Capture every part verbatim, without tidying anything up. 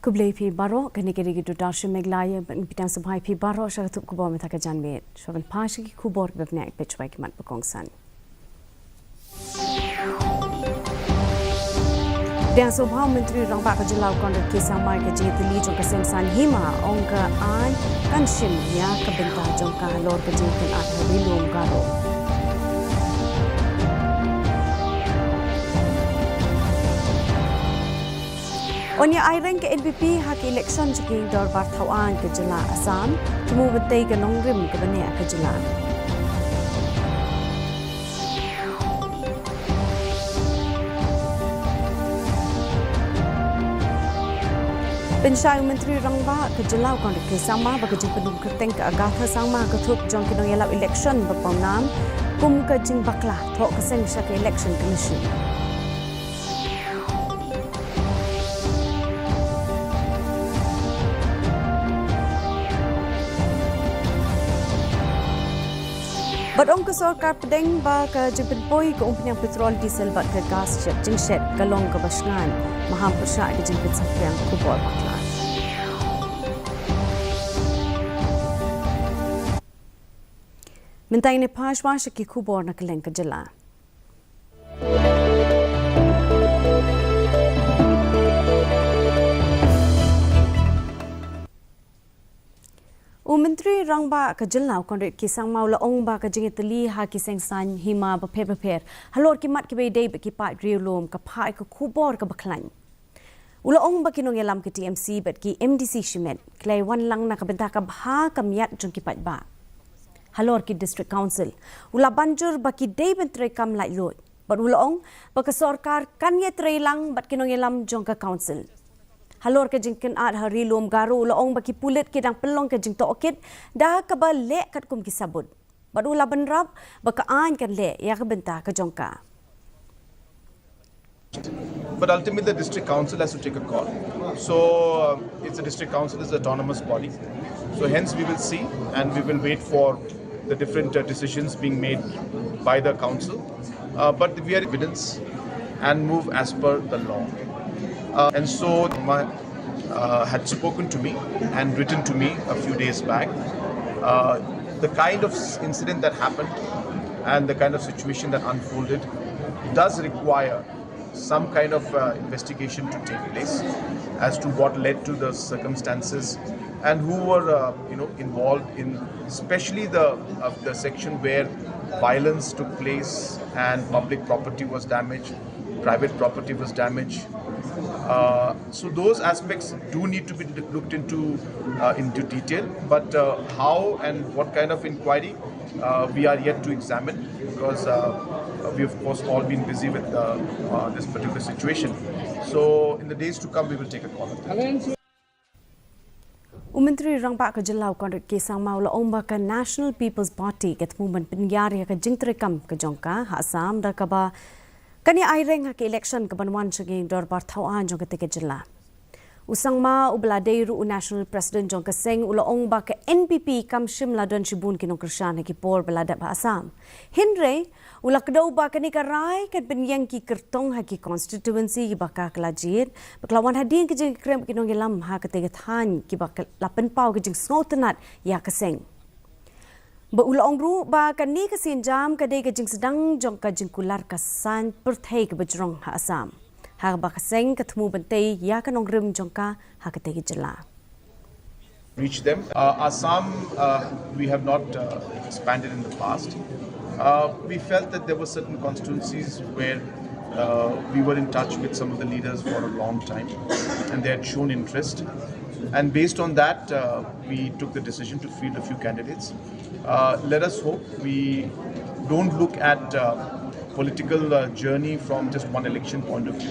Khublei phi baroh, kane ka dei ka Doordarshan Meghalaya, ban pdiang sngewbha ïa phi baroh sha ka thup khubor mynta ka janmiet. Shuwa ban phai sha ki khubor kiba bniah, peit shuwa ki mat ba kongsan. Pdiang sngewbha u Myntri Rangbah ka jylla u Conrad K Sangma ïa ka jingïatylli jong ka seng saiñ hima, ong ka aiñ kan shim ïa ka bynta jong ka halor ka jingkynad ha Ri Lum Garo. Yn ïa aireng ka N P P ha ka election jong ka Dorbar Thawaiñ ka jylla Assam, thmu ban tei ka nongrim kaba neh ka jylla. Pynshai u Myntri Rangbah ka jylla u Conrad K Sangma ba ka jingpynrung kyrteng ka Agatha Sangma ha ka thup jong ki nongïalap election ba pawnam kum ka jingbakla, thoh ka seng sha ka Election Commission. Bad ong ka sorkar pdeng ba ka jingpynpoi ka umphniang petrol, diesel bad ka gas shet jingshet ka long kaba shngaiñ, maham pyrshah ka jingpynsaphriang khubor bakla. Mynta ngin ïa phai shuwa sha ki khubor na kylleng ka jylla. U Myntri Rangbah ka jylla u Conrad K Sangma u la ong ba ka jingïatylli ha ki seng saiñ hima bapher bapher halor ki mat kiba ïadei bad ki paid riewlum ka phah ïa ka khubor kaba khlaiñ. U la ong ba ki nongïalam ka T M C bad ki M D C shimet ki la ïawan lang na ka bynta ka bha ka miat jong ki paidbah halor ki District Council. U la ban jur ba ki dei ban treikam laitluid bad u la ong ba ka sorkar kan ïatrei lang bad ki nongïalam jong ka Council halor ka jingkynad ha Ri Lum Garo. U la ong ba ki pulit ki dang pynlong ka jingtohkit da kaba leh katkum ki sabut bad u la bynrap ba ka aiñ kan leh ïa ka bynta ka jong ka. But ultimately, the district council has to take a call. So uh, it's a district council, is an autonomous body. So hence, we will see and we will wait for the different uh, decisions being made by the council. Uh, but we are evidence and move as per the law. Uh, and so, my uh, had spoken to me and written to me a few days back. Uh, the kind of s- incident that happened and the kind of situation that unfolded does require some kind of uh, investigation to take place as to what led to the circumstances and who were uh, you know involved in, especially the uh, the section where violence took place and public property was damaged, private property was damaged. Uh, so those aspects do need to be looked into uh, into detail. But uh, how and what kind of inquiry uh, we are yet to examine because uh, we of course all been busy with uh, uh, this particular situation. So in the days to come, we will take a call on that. U Myntri Rangbah ka jylla u Conrad K Sangma u la ong ba ka National People's Party ka thmu ban pynïar ïa ka jingtreikam ka jong ka ha Assam da kaba kan ïa aireng ha ka election kaban wan sha ka Dorbar Thawaiñ jong katei ka jylla. U Sangma uba la dei ruh u National President jong ka seng u la ong ba ka N P P kam shym la don shibun ki nongkyrshan ha ki por ba la dep ha Assam. Hynrei u la kdew ba kane ka rai kan pynïeng ki kyrtong ha ki constituency kiba ka la jied ba ka la wan hadien ka jingkren bad ki nongïalam ha katei ka thaiñ kiba ka la pynpaw ka jingsngewtynnat ïa ka seng. Ba u la ong ruh ba kane ka sienjam ka dei ka jingsdang jong ka jingkular ka saiñ pyrthei kaba jrong ha Assam, ha kaba ka seng ka thmu ban tei ïa ka nongrim jong ka ha katei ka jylla. Reach them. Uh, Assam, uh, we have not uh, expanded in the past. Uh, we felt that there were certain constituencies where uh, we were in touch with some of the leaders for a long time and they had shown interest. And based on that, uh, we took the decision to field a few candidates. Uh, let us hope we don't look at uh, political uh, journey from just one election point of view.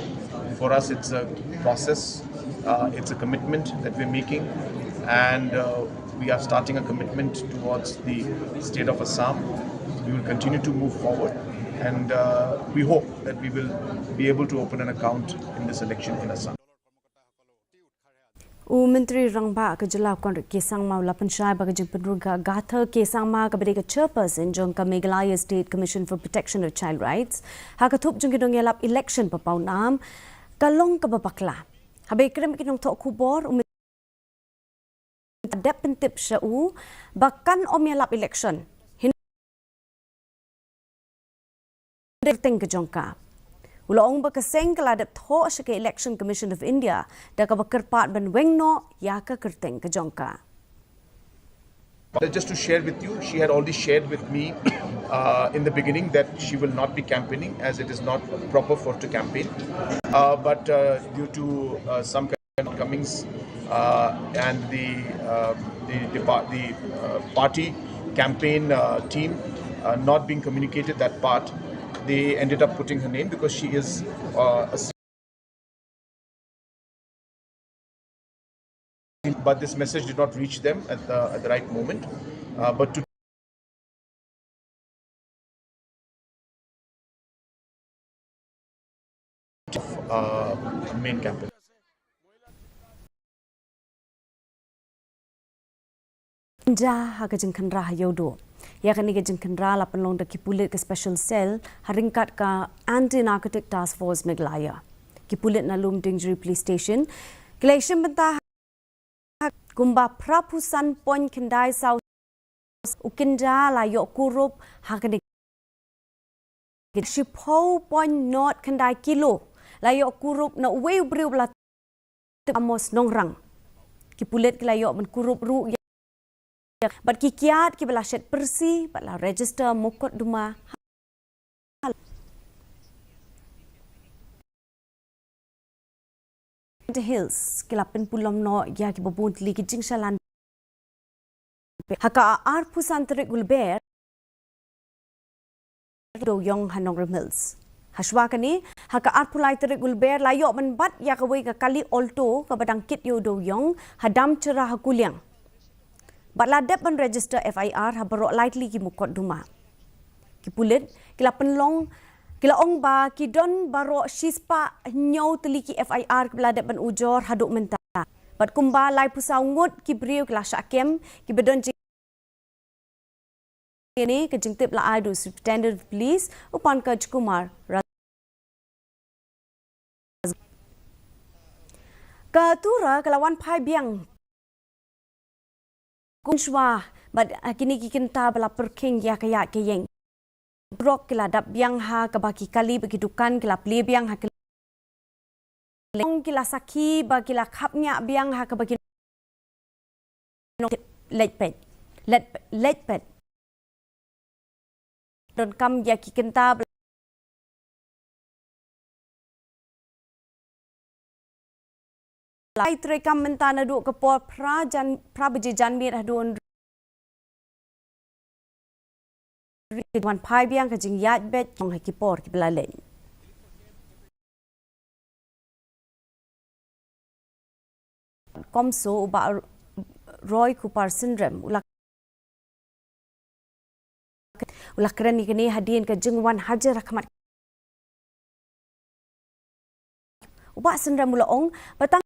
For us, it's a process, uh, it's a commitment that we're making, and uh, we are starting a commitment towards the state of Assam. We will continue to move forward, and uh, we hope that we will be able to open an account in this election in Assam. U Myntri Rangbah ka jylla u Conrad K Sangma u la pynshai ba ka jingpynrung ka Agatha K Sangma kaba dei ka chairperson jong ka Meghalaya State Commission for Protection of Child Rights ha ka thup jong ki nongïalap election ba pawnam ka long kaba bakla. Haba ïakren bad ki nongthoh khubor, u Myntri dep pyntip sha u ba kan ym ïalap election. Hynrei kyrteng ka jong ka. U la ong ba ka seng ka la dep thoh sha ka Election Commission of India da kaba kyrpad ban weng noh ïa ka kyrteng ka jong ka. But just to share with you, she had already shared with me uh, in the beginning that she will not be campaigning as it is not proper for to campaign. Uh, but uh, due to uh, some shortcomings uh, and the uh, the the, par- the uh, party campaign uh, team uh, not being communicated that part, they ended up putting her name because she is uh, a but this message did not reach them at the, at the right moment. Uh, but to uh, main campus. Kynja ha ka jingkhynra ha Ïewduh. Ïa kane ka jingkhynra la pynlong da ki pulit ka Special Cell ha ryngkat ka Anti Narcotic Task Force Meghalaya. Ki pulit na Lumdiengjri Police Station ki la ïashim bynta ha kumba phra phew san point khyndai saw u kynja la ïoh kurup ha kane shiphew point nought khyndai kilo la ïoh kurup na uwei u briew ba la tip Amos Nongrang. Ki pulit ki la ïoh ban kurup ruh ïa bad ki kiad kiba la shet pyrsi bad la register mukotduma ha Jaintia Hills ki la pynpulom noh ïa kiba bun tylli ki jingshalan. Ha ka arphew san tarik u Lber Dewiong ha Nongrim Hills. Hashwa kane, ha ka arphew lai tarik u Lber la ïoh ban bat ïa kawei ka kali Alto kaba dang kit ïa u Dewiong ha Damchara ha Kuliang. Bad la dep ban register F I R ha baroh lai tylli ki mukotduma. Ki pulit ki la pynlong ki la ong ba ki don baroh shispah hynñiew tylli ki F I R kiba la dep ban ujor haduh mynta. Bad kumba laiphew saw ngut ki briew ki la shah kem kiba don jing Kane ka jingtip la ai da u Superintendent of Police u Pankaj Kumar Raj. Ka Tura ka la wan phai biang kum shwa bad kine ki kynta ba la pyrkhing ïa ka ïaid ka ïeng. Rok ki la dap biang ha kaba ki kali bad ki dukan ki la plie biang ha ki long ki la sakhi ba ki la khapngiah biang ha kaba ki leit peit leit peit. Donkam ïa ki kynta ba la trei kam mynta naduh ka por phra jan phra baje janmiet haduh wan phai biang ka jingïaid beit jong ha ki por kiba la leit. Komso u Bah Roy Kupar Synrem u la u la kren ïa kane hadien ka jingwan hajar ha khmat. U Bah Synrem u la ong ba tang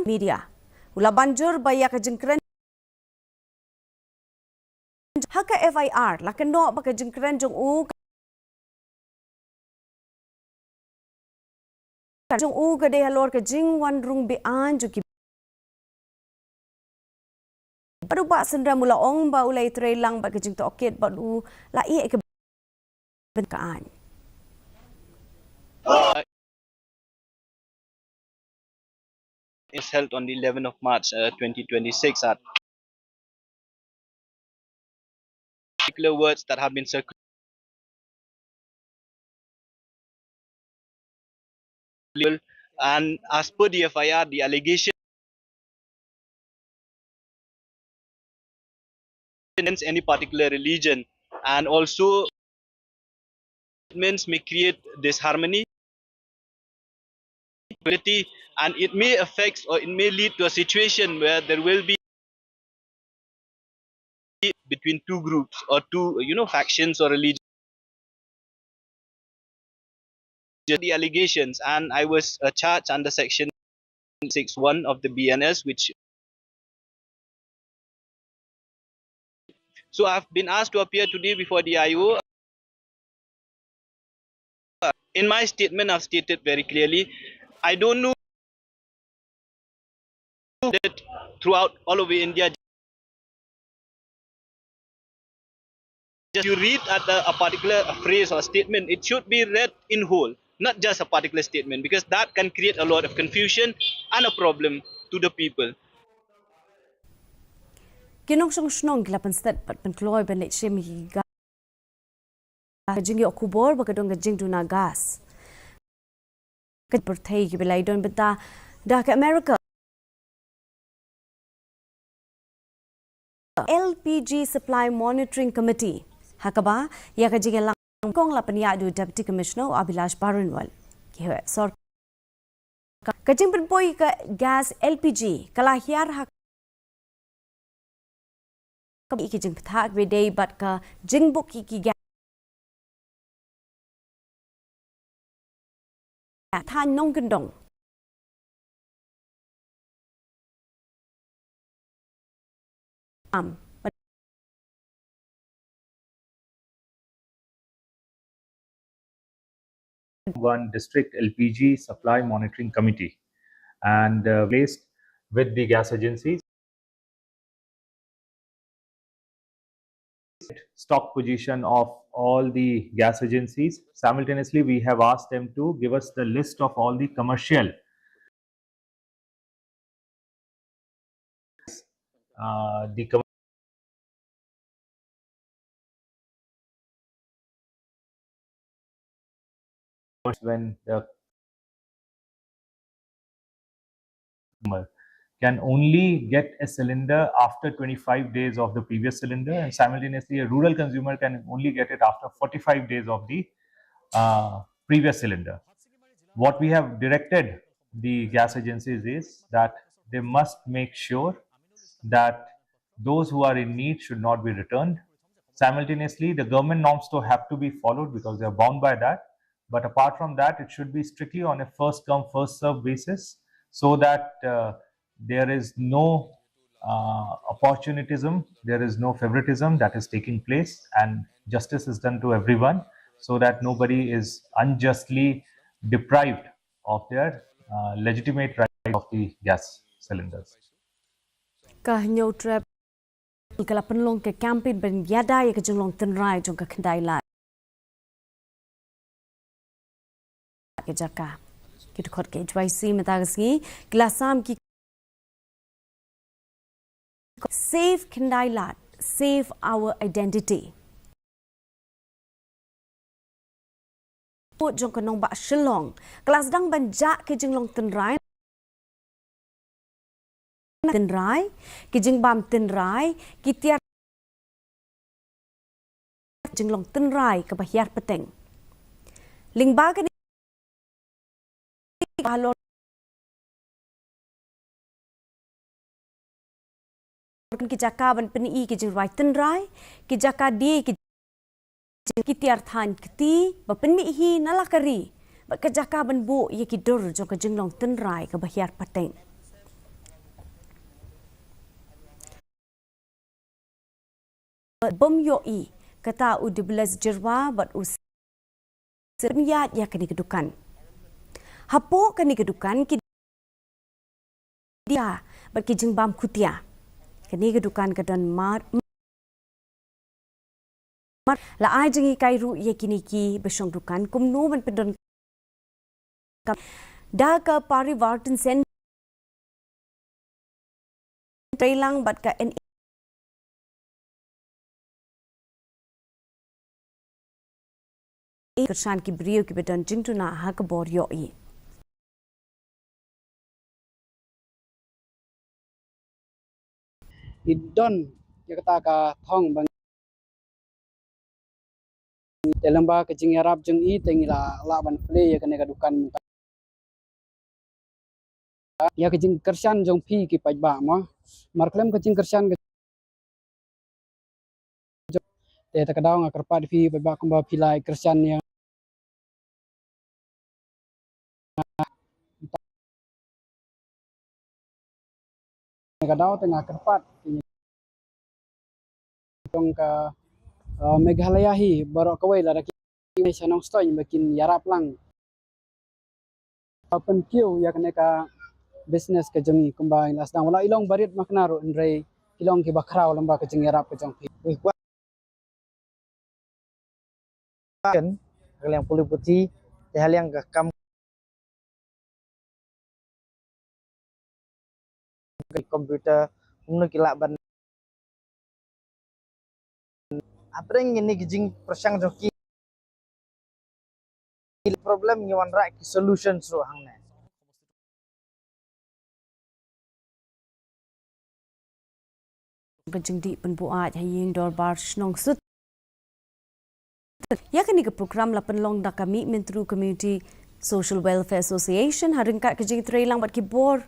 media u la ban jur ba ïa ka jingkren ha ka F I R la kynnoh ba ka jingkren jong u jong u ka dei halor ka jingwan rung beaiñ jong ki. Bad u Bah Synrem u la ong ba u la ïatrei lang bad ka jingtohkit bad u la ïeh ka bynta ka aiñ. Is held on the eleventh of March uh, twenty twenty-six at particular words that have been circulated. And as per the F I R, the allegation against any particular religion, and also statements may create disharmony, and it may affect or it may lead to a situation where there will be between two groups or two, you know, factions or religions. The allegations, and I was uh, charged under section six one of the B N S, which so I've been asked to appear today before the I O. In my statement, I've stated very clearly, I don't know that throughout all over India, just you read at a, a particular phrase or statement, it should be read in whole, not just a particular statement, because that can create a lot of confusion and a problem to the people. Ki nongshong shnong ki la pynstet bad pynkloi ban leit shim ïa ka jingïoh khubor ba ka don ka jingduna gas. Ka pyrthei kiba la ïadon bynta da ka America. L P G Supply Monitoring Committee ha kaba ïa ka jingïalang kong la pynïaid da u Deputy Commissioner u Abhilash Baranwal. Ki heh sor ka jingpynpoi ka gas L P G ka la hiar ha ka ba ki jingpynthah kiba dei bad ka jingbuh ki ki gas than nongkyndong. Am. One district L P G supply monitoring committee and uh, placed with the gas agencies. Stock position of all the gas agencies. Simultaneously, we have asked them to give us the list of all the commercial uh, the com- when the can only get a cylinder after twenty-five days of the previous cylinder, and simultaneously a rural consumer can only get it after forty-five days of the uh, previous cylinder. What we have directed the gas agencies is that they must make sure that those who are in need should not be returned. Simultaneously, the government norms to have to be followed because they are bound by that. But apart from that, it should be strictly on a first come, first serve basis so that uh, there is no uh, opportunism, there is no favoritism that is taking place, and justice is done to everyone so that nobody is unjustly deprived of their uh, legitimate right of the gas cylinders. Ka Hynñiewtrep ka la pynlong ka campaign ban ïada ïa ka jinglong tynrai jong ka Khyndai Lad. Ka jaka ki dkhot ka H Y C mynta ka sngi ki la sam ki Save Khyndai Lad, save our identity. Jong ka nongbah Shillong ka la sdang ban jah ki jinglong tynrai, tynrai, ki jingbam tynrai, ki tiar jinglong tynrai kaba hiar pateng. Lyngba kane halor ki jaka ban pyni ki jingrwai tynrai, ki jaka die ki jing ki tiar thaiñ kti ba pynmih hi na la ka ri bad ka jaka ban buh ïa ki dur jong ka jinglong tynrai kaba hiar pateng. Bym ïohi kata u Dibeles Jyrwa bad u Syrngiat ïa kane ka dukan. Hapoh kane ka dukan ki dia bad ki jingbam khutia. Kane ka dukan ka don mar, mar la ai jinghikai ruh ïa kine kiba shong dukan kumno ban pyndonkam da ka Parivartan Center treilang bad ka N E kyrshan ki briew kiba don jingduna ha ka bor ïohi. I don ïa kata ka thong ba ngi te lyngba ka jingïarap jong i te ngi la lah ban plie ïa kane ka dukan mynta. Ïa ka jingkyrshan jong phi ki paidbah mo. Markylliang ka jingkyrshan ka te ta ka daw nga kyrpad phi paidbah kumba phi la kyrshan ïa ka daw te nga kyrpad jong ka, uh, Meghalaya hi baroh kawei lada ki Sha Nongstoiñ ba kin ïarap lang. Ba pynkiew ïa kane ka business ka jong ngi kumba ngi la sdang, wat la i long barit makna ruh hynrei ki long kiba khraw lyngba ka jingïarap ka jong phi. Wi kwah kan, ha liang pule puthi, te ha liang ka kam ka computer, kumno ki lah ban. Hapdeng kine ki jingpyrshang jong ki problem ngi wanrah ki solution ruh hangne. Ka jingdih pynbuaid ha ïing dorbar shnong sut. Ïa kane ka program la pynlong da ka Mihmyntdu Community Social Welfare Association ha ryngkat ka jingtrei lang bad ki bor.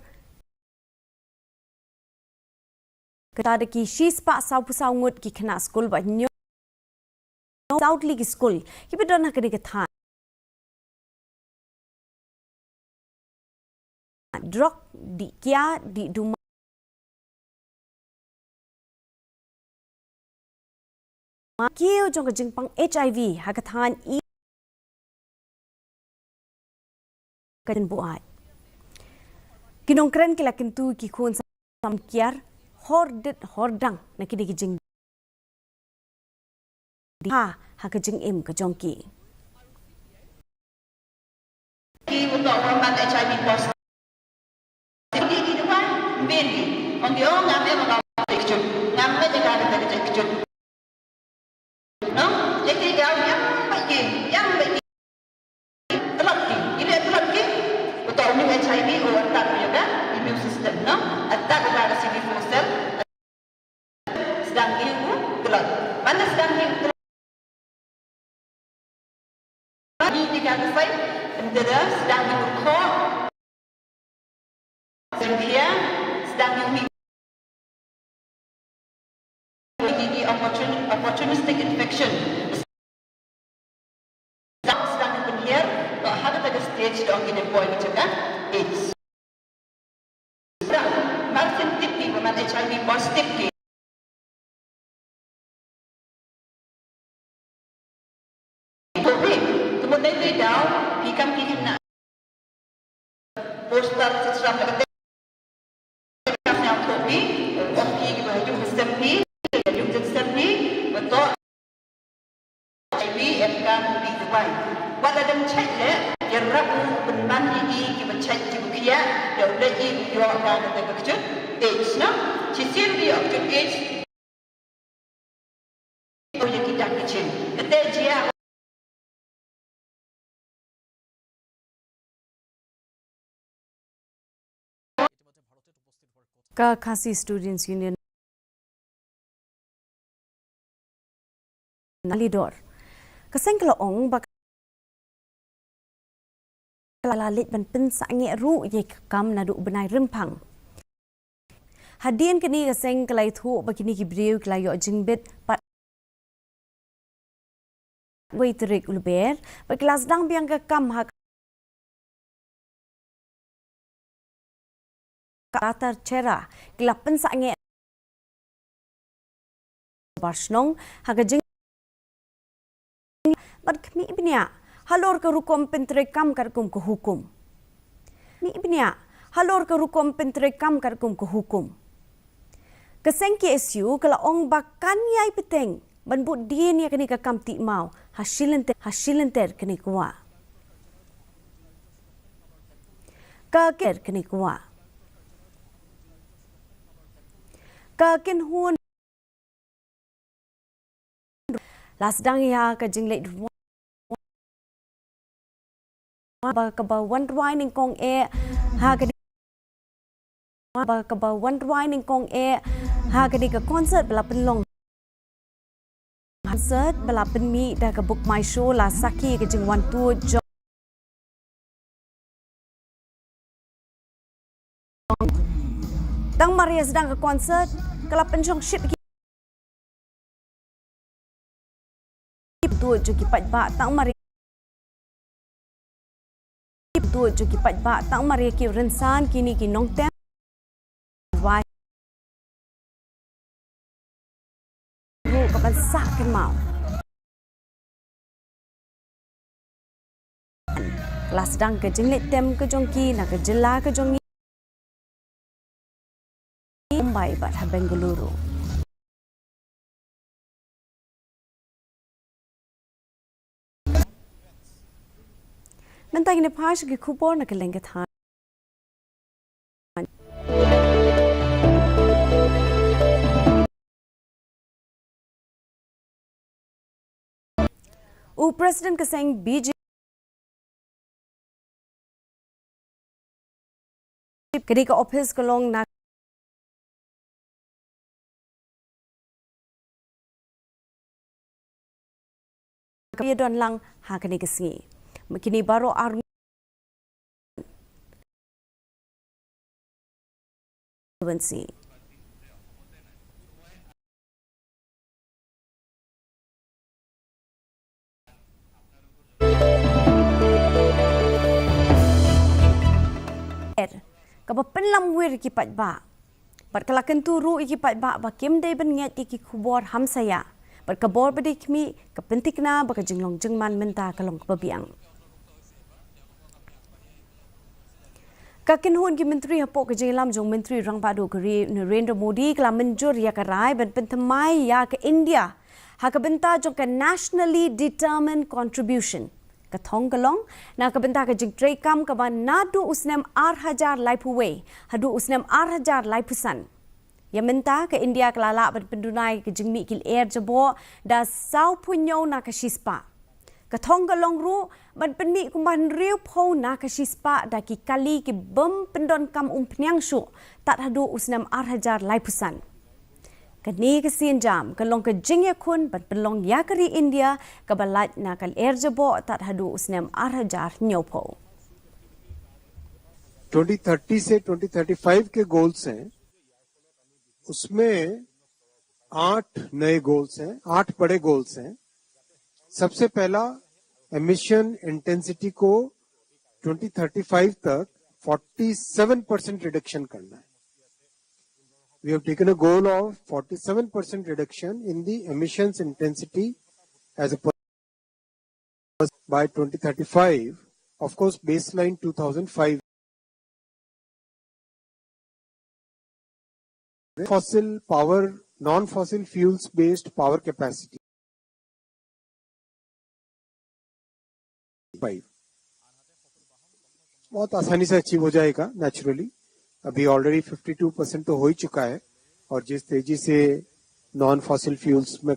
Kata da ki shispah sawphew saw ngut ki khynnah skul bad hynñiew saw tylli ki skul kiba don ha kane ka thaiñ. Drok, dih kia, dih duma. Kiew jong ka jingpang H I V ha ka thaiñ i ka jingbuaid. Ki nongkren ki la kyntu ki khun samkiar hor dit hor dang na kine ki jing ha, ha ka jingim ka jong ki. Ki uto wa man H I V positive. Ki ki duwai, mbin ki. Ong ki, oh, ngam em, ngam em, kjut. Ngam em, jaka kata kjut. No? Jadi, kau yang baik ki, yang baik ki. Telat ki, ila telat ki. Uto u H I V u attack ïa ka immune system, no? Attack ïa ka C D four cell. Sdang ki u telat. Mana sdang ki u telat? Ni di ka fai, entera sdang ki u khoh. Sdang ki u mi. Di di opportun-, opportunistic infection. Sdang, sdang ki pynhiar, to ha kata ka stage dong ki ne poi ki jaka AIDS. Sdang, mar syn tip ki, man H I V positive ki. Phi, tu mo dei dei daw, phi kam ki khynnah. Poster sisram la kate. Kam sñiaw thoh phi, ong phi kiba ha jong ka sem phi, ha jong ka sem phi, ba to H I V em kam phi duwai. Wat la dang check leh, ïarap u pynman ïa ki kiba check kiba khiah, ïa u leh ïa u ïoh ka kata ka kjut AIDS, no? Shisien u ïoh kjut AIDS. Ïa ki dak ki chin. Kata jia. Ka Khasi Students Union Nalidor. Ka seng ka la ong ba ka la leit ban pynsangeh ruh ïa ka kam naduh u bnai Rymphang. Hadien kane ka seng ka la ïathuh ba kine ki briew ki la ïoh jingbit pat wei tarik u Lber, ba ki la sdang biang ka kam ha ka Latar Chera, ki la pynsangeh bar shnong ha ka jing bad khmih bniah halor ka rukom pyntreikam katkum ka hukum. Khmih bniah halor ka rukom pyntreikam katkum ka hukum. Ka seng K S U ka la ong ba kan ïai bteng ban bud dien ïa kane ka kam tih maw ha shilynter, ha shilynter kane ka wah. Ka ker kane ka wah. Ka kynhun la sdang ïa ka jingleit rwai ba kaba wan rwai nyngkong eh ha ka ba kaba wan rwai nyngkong eh ha kane ka concert ba la pynlong. Concert ba la pynmih da ka Book My Show la sakhi ka jingwan tuid jong. Tang mar ïa sdang ka concert ka la pynshong shit ki tuid jong ki paidbah tang mar ïa ki tuid jong ki paidbah tang mar ïa ki rynsan kine ki nongtem. Wai ruh ka ban sah kynmaw. La sdang ka jingleit tem ka jong ki na ka jylla ka jong ngi, Mumbai bad ha Bengaluru. Mynta ngin ïa phai sha ki khubor na ka lyngkha. U President ka seng B J P ka dei ka office ka long na ka ïa don lang ha kane ka sngi. Ma kine baroh ar constituency. Kaba pynlam wir ïa ki paidbah. Bad ka la kyntu ruh ïa ki paidbah ba kim dei ban ngeit ïa ki khubor hamsaïa. Bad ka bor ba dei khmih ka pynthikna ba ka jinglong jingman mynta ka long kaba biang. Ka kynhun ki myntri hapoh ka jingïalam jong u Myntri Rangbah Duh ka ri Narendra Modi ka la mynjur ïa ka rai ban pynthymmai ïa ka India ha ka bynta jong ka Nationally Determined Contribution. Ka thong ka long na ka bynta ka jingtreikam kaba naduh u snem ar hajar laiphew wei haduh u snem ar hajar laiphew san. Ïa mynta ka India ka la lah ban pynduna ïa ka jingmih ki lyer jaboh da sawphew hynñiew na ka shispah. Ka thong ka long ruh ban pynmih kumba hynriewphew na ka shispah da ki kali ki bym pyndonkam umphniang shuh tad haduh u snem ar hajar laiphew san. Kane ka sienjam ka long ka jingïakhun ban pynlong ïa ka ri India kaba lait na ka lyer jaboh tad haduh u snem ar hajar hynñiewphew. ट्वेंटी थर्टी से ट्वेंटी थर्टी फ़ाइव के गोल्स हैं, उसमें आठ नए गोल्स हैं, आठ बड़े गोल्स हैं। सबसे पहला, एमिशन इंटेंसिटी को ट्वेंटी थर्टी फ़ाइव तक फ़ोर्टी सेवन परसेंट रिडक्शन करना है। We have taken a goal of forty-seven percent reduction in the emissions intensity as a per-, by twenty thirty-five, of course, baseline two thousand five. Fossil power, non-fossil fuels based power capacity. Five. बहुत आसानी से अचीव हो जाएगा नेचुरली। अभी ऑलरेडी फिफ्टी टू परसेंट तो हो ही चुका है, और जिस तेजी से नॉन फॉसिल फ्यूल्स में,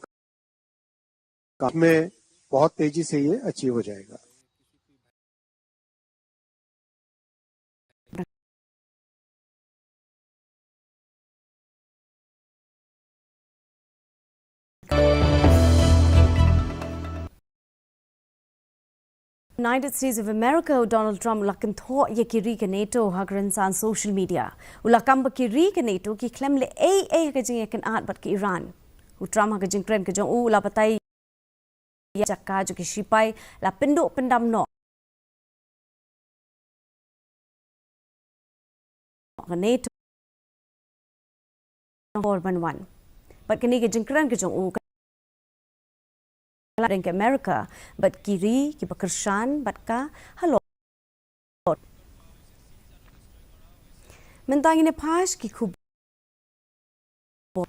में बहुत तेजी से ये अचीव हो जाएगा। United States of America, u Donald Trump u la kynthoh ïa ki ri ka NATO ha ka rynsan social media. U la kam ba ki ri ka NATO ki khlem leh ei ei ha ka jingïakynad bad ka Iran. U Trump ha ka jingkren ka jong u u la batai ïa jaka jong ki shipai la pynduh pyndam noh. Ka NATO bor ban wan. Bad kane ka jingkren ka jong u ka la deng ka America bad ki ri kiba kyrshan bad ka halor. Mynta ngin ïa phai sha ki khubor.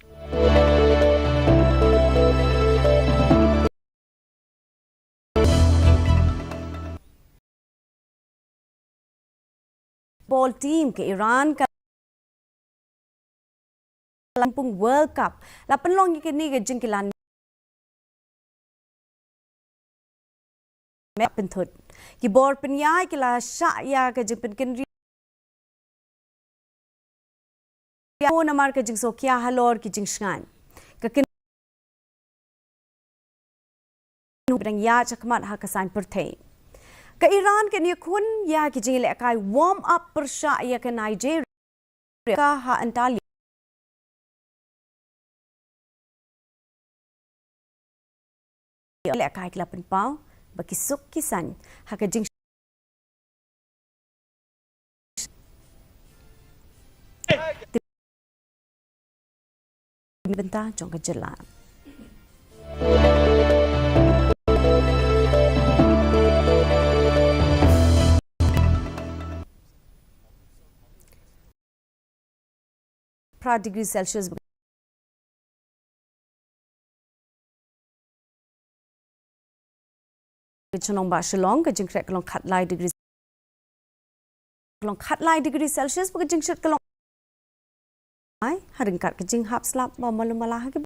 Ball team ka Iran ka la pung World Cup la pynlong ïa kane ka jingkilan me pynthut. Ki bor pynïaid ki la shah ïa ka jingpynkynriah namar ka jingsngewkhia halor ki jingshngaiñ. Ka kynhun ba dang ïaid shakhmat ha ka saiñ pyrthei. Ka Iran kan ïakhun ïa ki jingïalehkai warm up pyrshah ïa ka Nigeria ka ha Antalya. Lehkai ki la pynpaw ba ki suk ki saiñ ha ka jing bynta jong ka jylla. degree Celsius. Ka chnong ba Shillong, ka jingkhreh ka long khatlai degree. Ka long khatlai degree Celsius, ba ka jingshit ka long ai, ha ryngkat ka jinghap slap ba malu mala ha ki.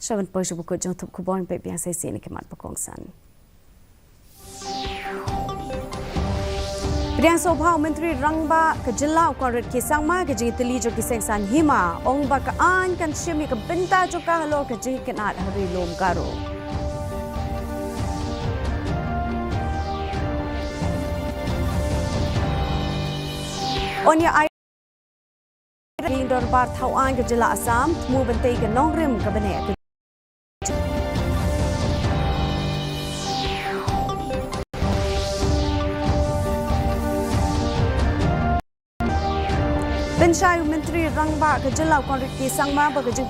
Shaban poi shu buku jong thup khubor pep yang sai sini kemat bakong san. Pdiang Sobha u Myntri Rangbah ka Jylla u Conrad K Sangma ka jingtylli jong ki seng san hima, ong ba ka aiñ kan shim ïa ka bynta jong ka halor ka jingkynad ha ri lum Garo. Yn ïa ai Ïing Dorbar Thaw Aiñ ka Jylla Assam, thmu ban tei ka nongrim ka bneng ka. Pynshai u Myntri Rangbah ka Jylla u Conrad K Sangma ba ka jing